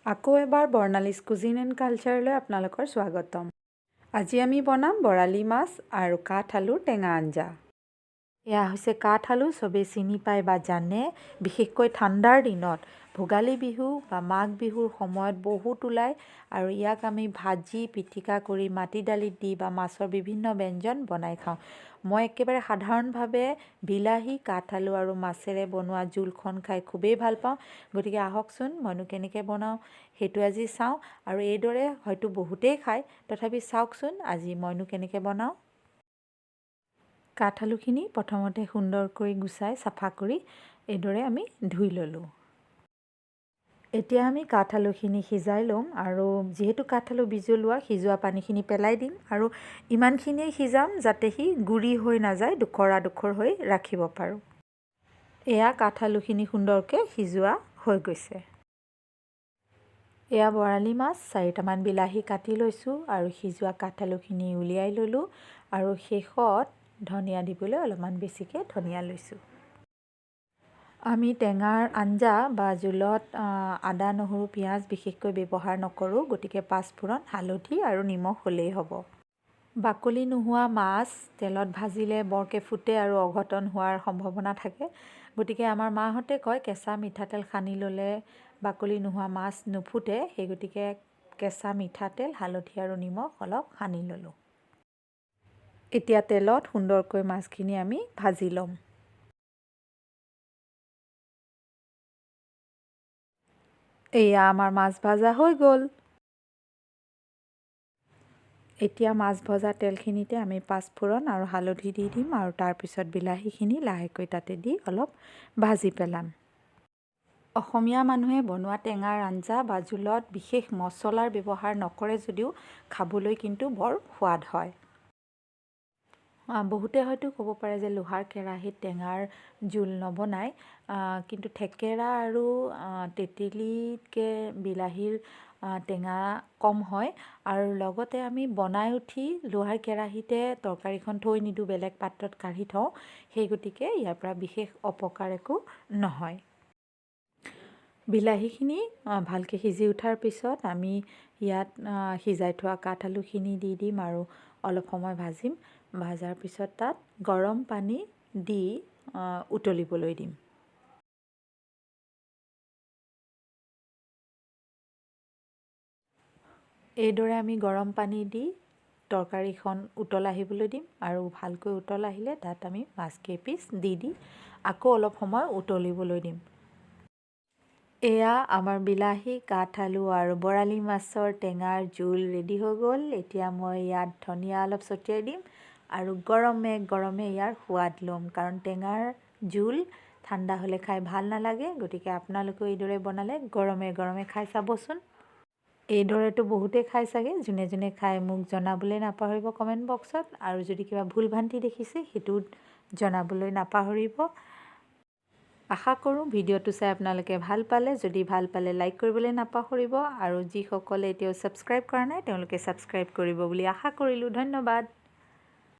আকৌ এবাৰ বৰ্ণালীজ cuisine and কালচাৰলৈ আপোনালোকৰ স্বাগতম। আজি আমি বনাম বৰালি মাছ আৰু কাঠ আলুৰ টেঙা আঞ্জা। এয়া হৈছে কাঠ আলু। চবেই চিনি পায় বা জানে। বিশেষকৈ ঠাণ্ডাৰ দিনত ভোগালী বিহু বা মাঘ বিহুৰ সময়ত বহুত ওলায় আৰু ইয়াক আমি ভাজি, পিটিকা কৰি, মাটি দালিত দি বা মাছৰ বিভিন্ন ব্যঞ্জন বনাই খাওঁ। মই একেবাৰে সাধাৰণভাৱে বিলাহী, কাঠ আলু আৰু মাছেৰে বনোৱা জোলখন খাই খুবেই ভাল পাওঁ। গতিকে আহকচোন, মইনো কেনেকৈ বনাওঁ সেইটো আজি চাওঁ। আৰু এইদৰে হয়তো বহুতেই খায়, তথাপি চাওকচোন আজি মইনো কেনেকৈ বনাওঁ। কাঠ আলুখিনি প্ৰথমতে সুন্দৰকৈ গুচাই চাফা কৰি এইদৰে আমি ধুই ল'লোঁ। এতিয়া আমি কাঠ আলুখিনি সিজাই ল'ম আৰু যিহেতু কাঠ আলু বিজলুৱা, সিজোৱা পানীখিনি পেলাই দিম আৰু ইমানখিনিয়ে সিজাম যাতে সি গুড়ি হৈ নাযায়, ডোখৰা ডোখৰ হৈ ৰাখিব পাৰোঁ। এয়া কাঠ আলুখিনি সুন্দৰকৈ সিজোৱা হৈ গৈছে। এয়া বৰালি মাছ, চাৰিটামান বিলাহী কাটি লৈছোঁ আৰু সিজোৱা কাঠ আলুখিনি উলিয়াই ল'লোঁ আৰু শেষত ধনিয়া দিবলৈ অলপমান বেছিকৈ ধনিয়া লৈছোঁ। আমি টেঙাৰ আঞ্জা বা জোলত আদা, নহৰু, পিঁয়াজ বিশেষকৈ ব্যৱহাৰ নকৰোঁ। গতিকে পাঁচফোৰণ, হালধি আৰু নিমখ হ'লেই হ'ব। বাকলি নোহোৱা মাছ তেলত ভাজিলে বৰকৈ ফুটে আৰু অঘটন হোৱাৰ সম্ভাৱনা থাকে। গতিকে আমাৰ মাহঁতে কয়, কেঁচা মিঠাতেল সানি ল'লে বাকলি নোহোৱা মাছ নুফুটে। সেই গতিকে কেঁচা মিঠাতেল, হালধি আৰু নিমখ অলপ সানি ল'লোঁ। এতিয়া তেলত সুন্দৰকৈ মাছখিনি আমি ভাজি ল'ম। এয়া আমাৰ মাছ ভাজা হৈ গ'ল। এতিয়া মাছ ভজা তেলখিনিতে আমি পাঁচফোৰণ আৰু হালধি দি দিম আৰু তাৰপিছত বিলাহীখিনি লাহেকৈ তাতে দি অলপ ভাজি পেলাম। অসমীয়া মানুহে বনোৱা টেঙাৰ আঞ্জা বা জোলত বিশেষ মছলাৰ ব্যৱহাৰ নকৰে যদিও খাবলৈ কিন্তু বৰ সোৱাদ হয়। বহুতে হয়তো ক'ব পাৰে যে লোহাৰ কেৰাহীত টেঙাৰ জোল নবনায়, কিন্তু থেকেৰা আৰু তেতেলীতকৈ বিলাহীৰ টেঙা কম হয় আৰু লগতে আমি বনাই উঠি লোহাৰ কেৰাহীতে তৰকাৰীখন থৈ নিদিওঁ, বেলেগ পাত্ৰত কাঢ়ি থওঁ। সেই গতিকে ইয়াৰ পৰা বিশেষ অপকাৰ একো নহয়। বিলাহীখিনি ভালকৈ সিজি উঠাৰ পিছত আমি ইয়াত সিজাই থোৱা কাঠ আলুখিনি দি দিম আৰু অলপ সময় ভাজিম। ভাজাৰ পিছত তাত গৰম পানী দি উতলিবলৈ দিম। এইদৰে আমি গৰম পানী দি তৰকাৰীখন উতল আহিবলৈ দিম আৰু ভালকৈ উতল আহিলে তাত আমি মাছ কেইপিচ দি দি আকৌ অলপ সময় উতলিবলৈ দিম। এয়া আমাৰ বিলাহী, কাঠ আলু আৰু বৰালি মাছৰ টেঙাৰ জোল ৰেডি হৈ গ'ল। এতিয়া মই ইয়াত ধনিয়া অলপ ছটিয়াই দিম আৰু গৰমে গৰমে ইয়াৰ সোৱাদ ল'ম, কাৰণ টেঙাৰ জোল ঠাণ্ডা হ'লে খাই ভাল নালাগে। গতিকে আপোনালোকেও এইদৰে বনালে গৰমে গৰমে খাই চাবচোন। এইদৰেতো বহুতেই খাই চাগে। যোনে যোনে খাই মোক জনাবলৈ নাপাহৰিব কমেণ্ট বক্সত আৰু যদি কিবা ভুল ভ্ৰান্তি দেখিছে, সেইটোও জনাবলৈ নাপাহৰিব। আশা কৰোঁ ভিডিঅ'টো চাই আপোনালোকে ভাল পালে। যদি ভাল পালে লাইক কৰিবলৈ নাপাহৰিব আৰু যিসকলে এতিয়াও ছাবস্ক্ৰাইব কৰা নাই, তেওঁলোকে ছাবস্ক্ৰাইব কৰিব বুলি আশা কৰিলোঁ। ধন্যবাদ।